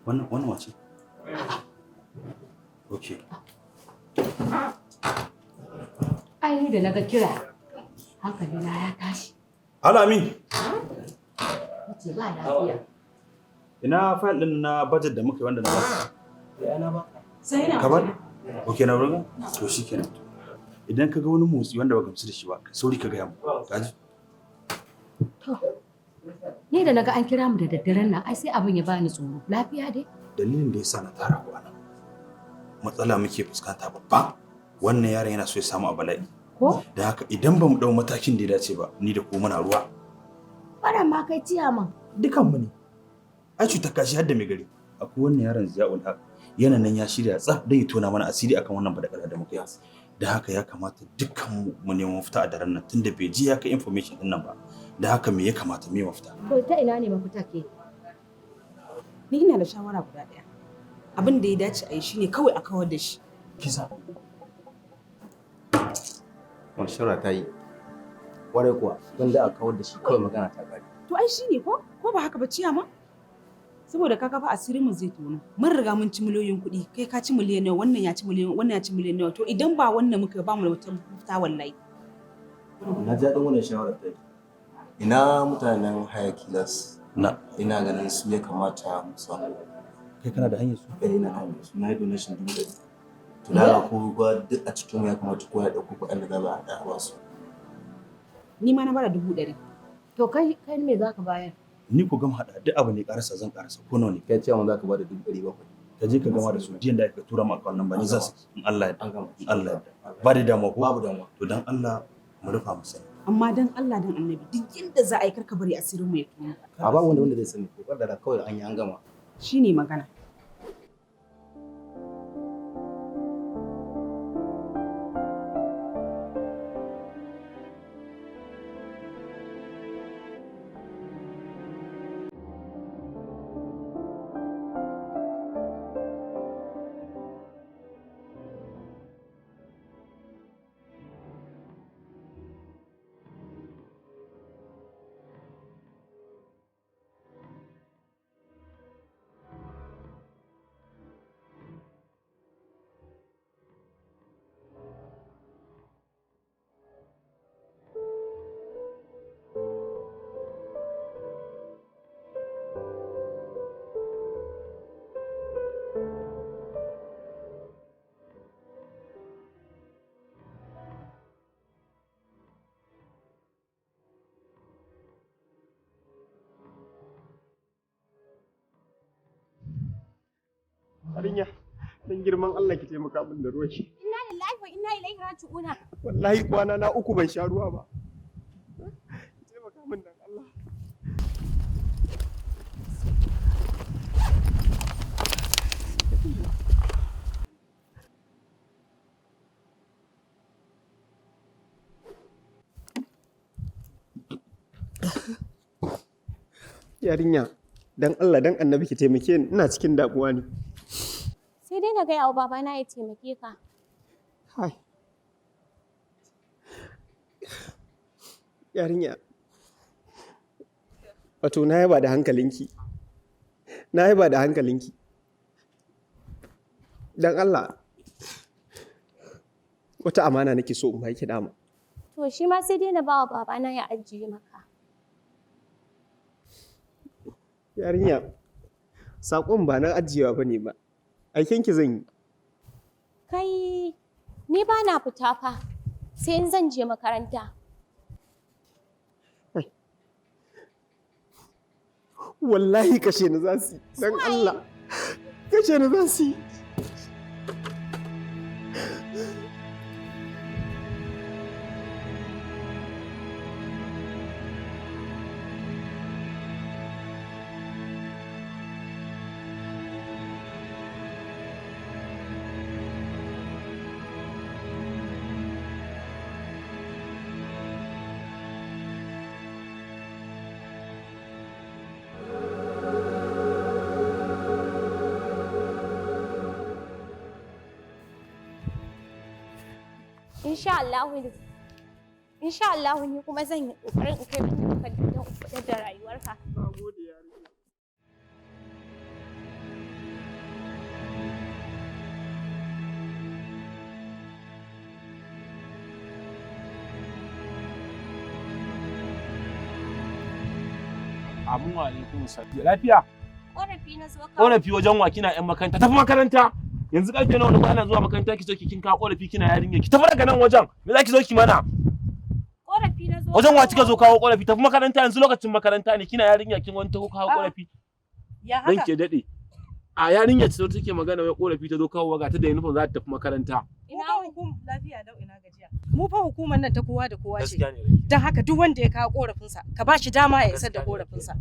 Wannan wace? Okay. Ai da naga kira hankali na ya tashi. Alamin, Nace ba lafiya. ina file din na budget da muka yi wanda na ba. Ya na baka. Sai na Ka ba? Okay, na wurin? To shikenan. Idan ka ga wani motsi wanda ba gamsu da shi ba, sauri ka gaya mu. Ka ji? To ni da naga an kira mu da daddaren nan ai sai abin ya bani tsoro. Lafiya dai? Dalilin da yasa na tara ku anan. Matsala muke fuskanta babba. Wannan yaron yana so ya samu a bala'i. Ko? Da haka idan ba mu dau matakin da ya dace ba, ni da ku muna ruwa. Bara ma kai ciyaman. Dukanmu ne. Ai cutar kashi har da mai gari. Akwai wannan yaron Ziyaul Haq. Yana nan ya shirya tsaf don ya tona mana asiri akan wannan badakala da muka yi. Da haka ya kamata dukkan mu nemo mafita a daren nan tunda bai ji ya kai information din nan ba. Da haka me ya kamata me mafita? To ta ina ne mafita ke? Ni ina da shawara guda ɗaya. Abin da ya dace a yi shine kawai a kawar da shi. Kisa. Wani shawara ta yi. Ƙwarai kuwa, wanda aka kawar da shi kawai magana ta ƙare. To ai shine ko? Ko ba haka ba ciyama? Saboda ka fa asirin mu zai tono. Mun riga mun ci miliyoyin kuɗi, kai ka ci miliyan nawa, wannan ya ci miliyan, wannan ya ci miliyan nawa. To idan ba wannan muka ba mu da wata mafita wallahi. Na ji daɗin wannan shawarar ta yi. Ina mutanen haya kilas. Na. Ina ganin su ya kamata mu samu. Kai kana da hanyar su? Eh, ina hanyar su. Na yi donation 100,000. To da haka ko ba duk a cikin mu ya kamata kowa ya ɗauko kuɗin da za a haɗa a basu. Ni ma na bada 100,000. To kai me zaka bayar? Ni ku gama haɗa duk abu ne karasa zan karasa ko nawa ne. Kai cewa za ka bada 700,000. Ka je ka gama da su jiyan da aka tura mu account number ni zan saki in Allah ya An gama. In Allah ya ba da damuwa ko? Babu damuwa. To dan Allah mu rufa mu sani. Amma dan Allah dan Annabi duk yanda za a yi karka bari asirin mu ya tono. A babu wanda zai sani ko da kawai an yi an gama. Shine magana. Yarinya, dan girman Allah ki taimaka min da ruwa ki. Inna lillahi wa inna ilaihi raji'una. Wallahi kwana na uku ban sha ruwa ba. Ki taimaka min dan Allah. Yarinya, dan Allah dan Annabi ki taimake ni, ina cikin damuwa ne. Sai dai na gaya wa babana ya taimake ka. Hai. Yarinya. Wato na yaba da hankalinki. Na yaba da hankalinki. Dan Allah. Wata amana nake so in baki dama. To shi ma sai dai na ba wa babana ya ajiye maka. Yarinya, saƙon ba na ajiyewa bane ba. Aikenki zan yi. Kai, ni ba na fita fa, sai in zan je makaranta. Wallahi kashe ni za su yi. Dan Allah. Kashe ni za su yi. Insha Allah ni kuma zan yi kokarin in kai wannan takardu don in fitar da rayuwarka. Na gode yarinya. Amin wa alaikum salam. Lafiya? Ƙorafi na zo kawo. Ƙorafi wajen wa kina yan makaranta? Tafi makaranta. Yanzu karfe nawa ne ana zuwa makaranta ki zo ki kin kawo ƙorafi kina yarinya ki tafi daga nan wajen. Me za ki zo ki mana? Ƙorafi na zo. Wajen wa kika zo kawo ƙorafi? Tafi makaranta yanzu lokacin makaranta ne kina yarinya kin wani taho kawo ƙorafi. Ya Dan ke daɗe. A yarinya ce take magana wai ƙorafi ta zo kawo ga ta da uniform za ta tafi makaranta. Ina hukum lafiya lau ina gajiya. Mu fa hukumar nan ta kowa da kowa ce. Gaskiya ne. Don haka duk wanda ya kawo korafinsa ka ba shi dama ya isar da korafinsa.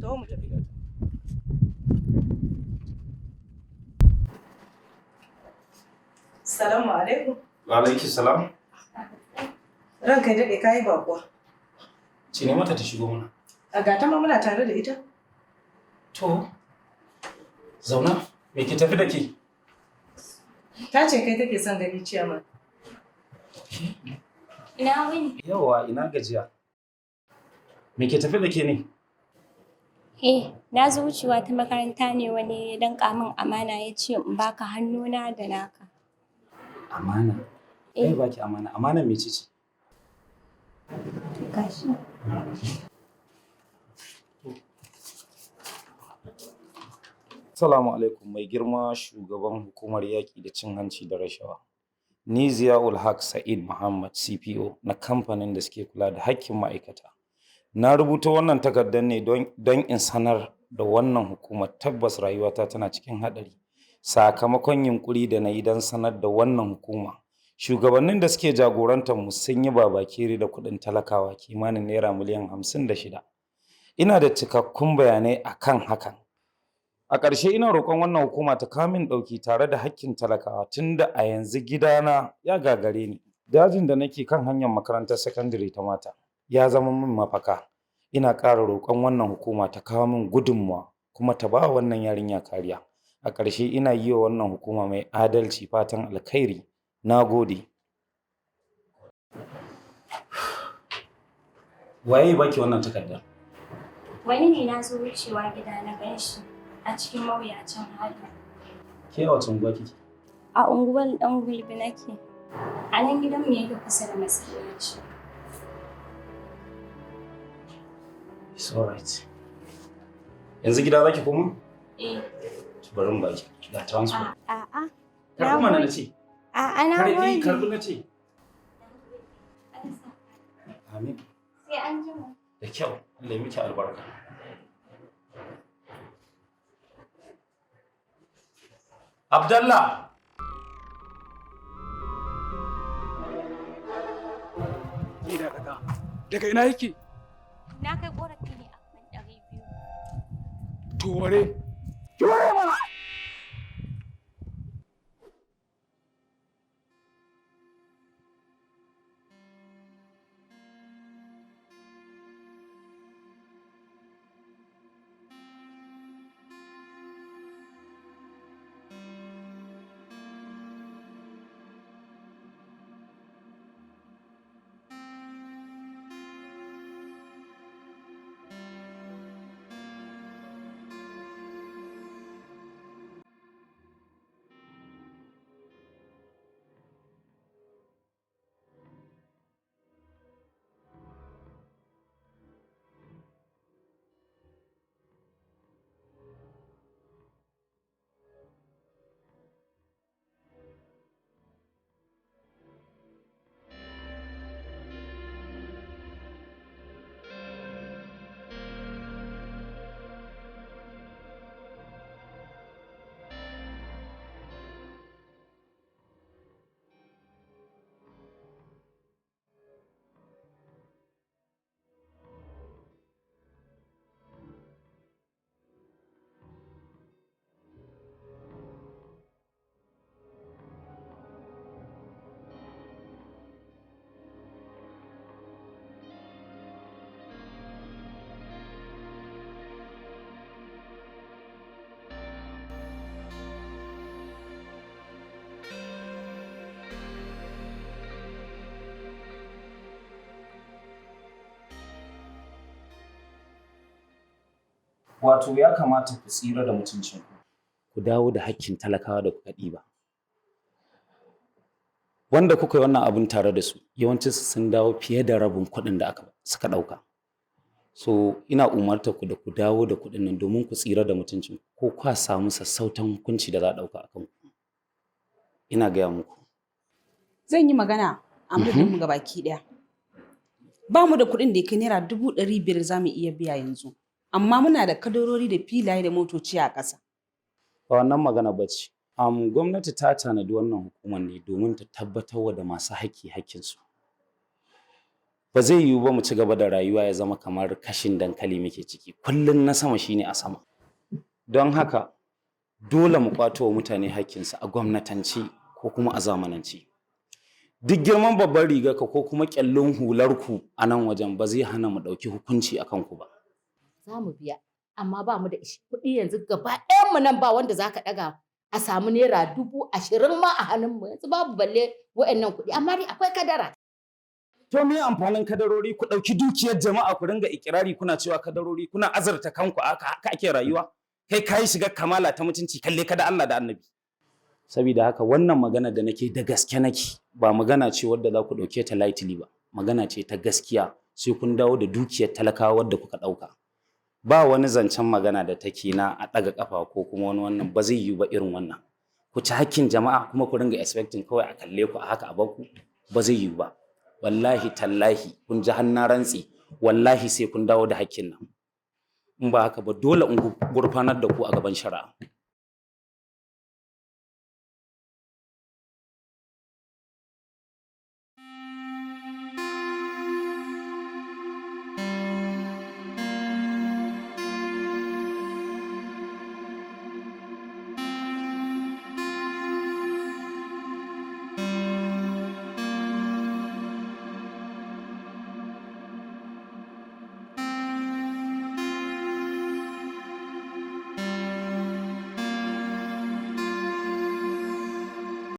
To mu tafi. Salamu alaikum. Alaiki salam. Ranka ya daɗe kayi baƙuwa. Ce ne mata ta shigo mana. A gata ma muna tare da ita. To, zauna, me ke tafi da ke? Ta ce kai take son gani ciyaman. Ina wuni? Yawa, ina gajiya. Me ke tafi da ke ne? Eh, na zo wucewa ta makaranta ne wani ya danƙa min amana ya ce in baka hannuna da naka. Amana. Eh. Eh, baki amana. Amana mece ce? Gashi. Assalamu alaikum mai girma shugaban hukumar yaƙi da cin hanci da rashawa. Ni Ziyaul Haq Sa'id Muhammad CPO na kamfanin da suke kula da hakkin ma'aikata. Na rubuta wannan takardar ne don in sanar da wannan hukumar tabbas rayuwata tana cikin haɗari. Sakamakon yunƙuri da na yi don sanar da wannan hukuma. Shugabannin da suke jagorantar mu sun yi babakere da kuɗin talakawa kimanin naira miliyan 56. Ina da cikakkun bayanai akan hakan. A ƙarshe ina roƙon wannan hukuma ta kawo min ɗauki tare da hakkin talakawa tunda a yanzu gidana ya gagare ni. Dajin da nake kan hanyar makarantar sakandare ta mata ya zama min mafaka. Ina ƙara roƙon wannan hukuma ta kawo min gudunmawa kuma ta ba wannan yarinya kariya. A ƙarshe ina yi wa wannan hukuma mai adalci fatan alkhairi. Na gode. Waye baki wannan takardar? Wani ne na zo wucewa gida na gan shi a cikin mawuyacin hali. Ke a wace unguwa kike? A unguwar ɗan gulbi nake. A nan gidanmu yake kusa da masallaci. It's alright. Yanzu gida zaki koma? Eh. Bari mu baki. Ga transport. A'a. Karbi mana na ce. A'a na Karbi, gode. karbi na ce. Amin. Sai an jima. Da kyau. Allah ya miki albarka. Abdallah. Ni da daga. Daga ina yake? Na kai ƙorafi ne a kan 200. To ware. Ki ware mana. Wato ya kamata ku tsira da mutuncinku. Ku dawo da hakkin talakawa da kuka ɗiba. Wanda kuka yi wannan abun tare da su, yawancinsu sun dawo fiye da rabin kuɗin da aka suka ɗauka. So ina umartar ku da ku dawo da kuɗin nan domin ku tsira da mutuncin ko kwa samu sassautan hukunci da za a ɗauka a kanku. Ina gaya muku. Zan yi magana a madadin mu gabaki ɗaya. Ba mu da kuɗin da ya kai ₦500,000 za mu iya biya yanzu. Amma muna da kadarori da filaye da motoci a ƙasa. Ba wannan magana ba ce. Gwamnati ta tanadi wannan hukumar ne domin ta tabbatar da masu haƙƙi haƙƙinsu. Ba zai yiwu ba mu ci gaba da rayuwa ya zama kamar kashin dankali muke ciki. Kullum na sama shine a sama. Don haka dole mu ƙwato wa mutane haƙƙinsu a gwamnatance ko kuma a zamanance. Duk girman babbar rigarka ko kuma ƙyallin hularku a nan wajen ba zai hana mu ɗauki hukunci a kanku ba. Za mu biya, amma ba mu da ishi kuɗi yanzu gaba ɗayan mu nan ba wanda za ka ɗaga a samu ₦20,000 ma a hannunmu yanzu babu balle wa'annan kuɗi amma dai akwai kadara. To me amfanin kadarori ku ɗauki dukiyar jama'a ku ringa ikirari kuna cewa kadarori kuna azarta kanku haka haka ake rayuwa kai kayi shiga kamala ta mutunci kalle ka da Allah da Annabi. Saboda haka wannan magana da nake da gaske nake ba magana ce wadda za ku ɗauke ta lightly ba magana ce ta gaskiya sai kun dawo da dukiyar talakawa wadda kuka ɗauka. Ba wani zancen magana da take na a ɗaga ƙafa ko kuma wani wannan ba zai yiwu ba irin wannan. Ku ci hakkin jama'a kuma ku ringa expecting kawai a kalle ku a haka a baku ba zai yiwu ba. Wallahi tallahi kun ji har na rantse wallahi sai kun dawo da hakkin nan. In ba haka ba dole in gurfanar da ku a gaban shari'a.